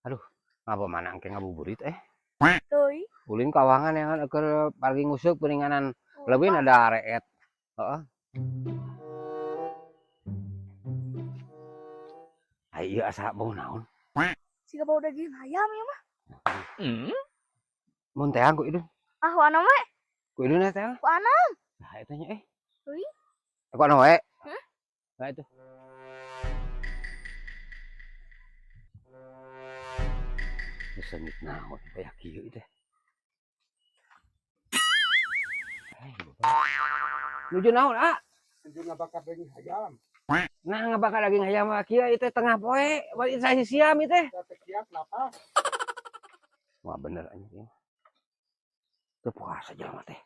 Aduh, ngapa mana engke ngabuburit eh. Teuing. Ulin kawangan yang keur pargi nguseup geuninganan leuwih ada reet. Heeh. Ai ieu asa bau naon? Siga bau daging ayam ieu mah. Mun teang ku idun. Ah, ku anam we. Ku idun teang. Ku anam. Nah, eta nya eh. Teuing. Ku anam we. Hah? Nah itu. Sengit naon aya kieu teh. Nuju naon, ah? Nuju ngabakar daging hayam. Nah, ngabakar daging hayam mah kieu ieu teh tengah poe, bari saya siam ieu teh. Siap kenapa? Wah, bener anjing. Teu puasa jelema teh.